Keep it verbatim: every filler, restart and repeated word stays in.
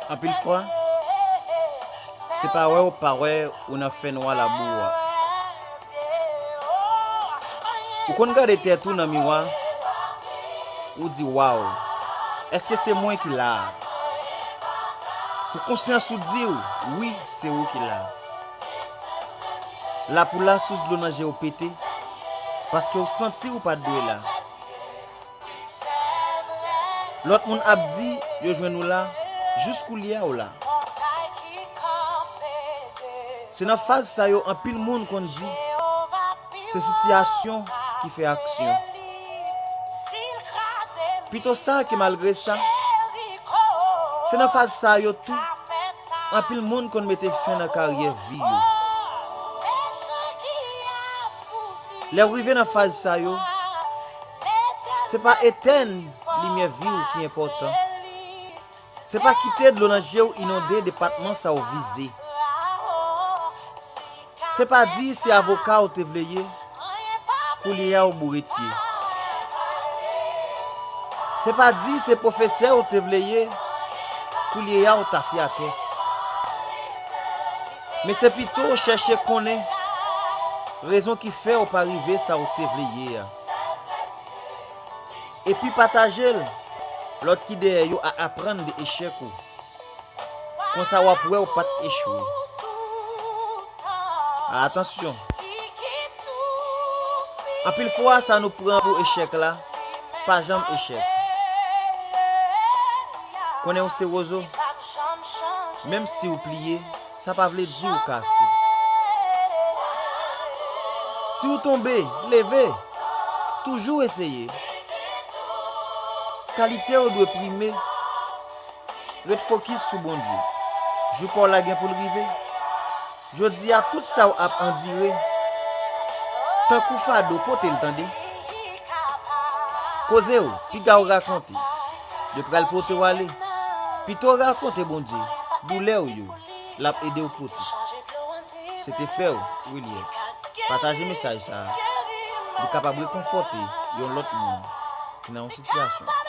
Anpil fwa, se pa wè w pa wè ou nan fènwa labou a. Ou konn gade tèt ou nan miwa, ou di, "Waw, èske se mwen ki la a?" Pou konsyans ou di w, wi, se ou ki la a. La pou la, sous dlo nan je w pete, paske w santi w pa t dwe la. Lòt moun ap di yo jwenn ou la, jis koulye a w la. Se nan faz sa yo anpil moun konn di, se sitiyasyon ki fè aksyon. Pito sa ke malgre sa, se nan faz sa yo tou, anpil moun konn mete fen nan karyè vi yo. Lè w rive nan faz sa yo, se pa etèn limyè vi w ki enpòtan. Se pa kite dlo nan je w inonde depatman sa w vize. Se pa di se avoka w te vle ye, koulye a w bouretye. Se pa di se pwofesè w te vle ye, koulye a w tafyatè. Men se pito w chèche konnen rezon ki fè w pa rive sa w te vle ye a. Epi pataje l, lòt ki dèyè yo a aprann de echèk ou. Konsa w ap wè w pa t echwe. Atansyon! Anpil fwa, sa nou pran pou echèk la, pa janm echèk. Konnen w se wozo, menm si w pliye, sa pa vle di w kase. Si w tonbe, leve, toujou eseye. Kalite w dwe prime. Ret fokis sou Bondye. Jou pa w la gen pou l rive. Jodi a, tout sa w ap andire, tankou fado, pote l tande. Koze w, piga w rakonte. Yo pral pote w ale. Pito w rakonte Bondye doulè w yo, l ap ede w pote. Se te frè w, William. Pataje mesaj sa a. Li kapab rekonfòte yon lòt moun ki nan yon sitiyasyon.